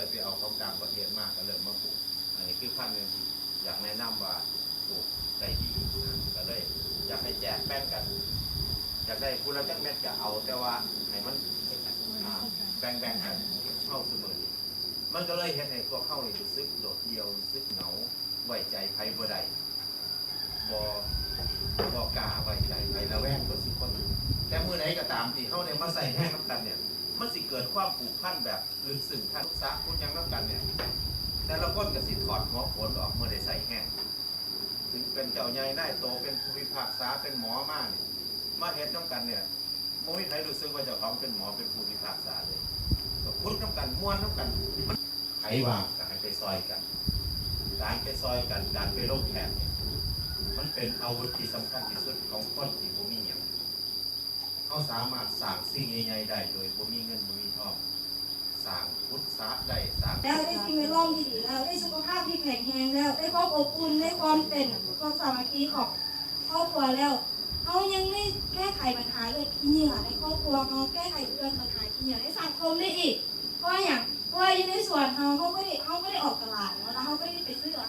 ໄປເອົາຂອງຕ່າງປະເທດມາ ກໍເລີ່ມມາປູກ. ອັນນີ້ຄືພັນໜຶ່ງທີ່ຢາກແນະນຳວ່າປູກໄດ້ດີນະ ກໍເລີຍຢາກໃຫ້ແຈກແບ່ງກັນ ຢາກໄດ້ຜູ້ລະຈັກເມັດກໍເອົາ ແຕ່ວ່າໃຫ້ມັນ ອ່າ ແບ່ງໆກັນ. ເຮົາຊຸມື້ນີ້ ມັນກໍເລີຍເຮັດໃຫ້ພວກເຮົານີ້ຮູ້ສຶກໂດດດ່ຽວ ຮູ້ສຶກເຫງົາ ໄວ້ໃຈໃຜບໍ່ໄດ້ ບໍ່ ບໍ່ກ້າໄວ້ໃຈໃຜ ລະແວງເບິດຊຸຄົນ. ແຕ່ມື້ໃດກໍຕາມທີ່ເຮົາໄດ້ມາໃຊ້ແຮງນຳກັນເນ່ຍ ມັນຊິເກີດຄວາມຜູກພັນແບບ ລຶກຊຶ້ງ. ທ່ານປຶກສາຄຸນຫຍັງນຳກັນເນ່ຍ ແຕ່ລະຄົນກໍຊິຖອດຫົວໂຂນອອກເມື່ອໄດ້ໃຊ້ແຮງ. ເຖິງເປັນເຈົ້າໃຫຍ່ນາຍໂຕ ເປັນຜູ້ພິພາກສາ ເປັນໝໍມານີ້ ມາເຮັດນຳກັນເນ່ຍ ບໍ່ມີໃຜຮູ້ສຶກວ່າເຈົ້າຂອງເປັນໝໍ ເປັນຜູ້ພິພາກສາເລີຍ. ກໍຂຸດນຳກັນ ມ່ວນນຳກັນ. ມັນ ໃຜວ່າກໍໃຫ້ໄປຊ່ອຍກັນ. ການໄປຊ່ອຍກັນ ການໄປລົງແຂກເນ່ຍ ມັນເປັນອາວຸດທີ່ສຳຄັນທີ່ສຸດຂອງຄົນທີ່ບໍ່ມີຫຍັງ. ເຮົາສາມາດສ້າງສິ່ງໃຫຍ່ໆໄດ້ໂດຍບໍ່ມີເງິນບໍ່ມີທອງ. ສ້າງຂຸດສະໄດ້ ສ້າງ ແລ້ວໄດ້ສິ່ງແວດລ້ອມທີ່ດີແລ້ວ ໄດ້ສຸຂະພາບທີ່ແຂງແຮງແລ້ວ ໄດ້ຄວາມອົບອຸ່ນ ໄດ້ຄວາມເປັນຄວາມສາມັກຄີຂອງຄອບຄົວແລ້ວ ເຮົາຍັງໄດ້ແກ້ໄຂບັນຫາເລື່ອງຂີ້ເຫຍື້ອໃນຄອບຄົວເຮົາ ແກ້ໄຂເລື່ອງບັນຫາຂີ້ເຫຍື້ອໃນສັງຄົມໄດ້ອີກ. ເພາະວ່າຫຍັງ? ເພາະວ່າຢູ່ໃນສວນເຮົາ ເຮົາບໍ່ໄດ້ ເຮົາບໍ່ໄດ້ອອກຕະຫຼາດເນາະ ແລ້ວເຮົາບໍ່ໄດ້ໄປຊື້ອາຫາ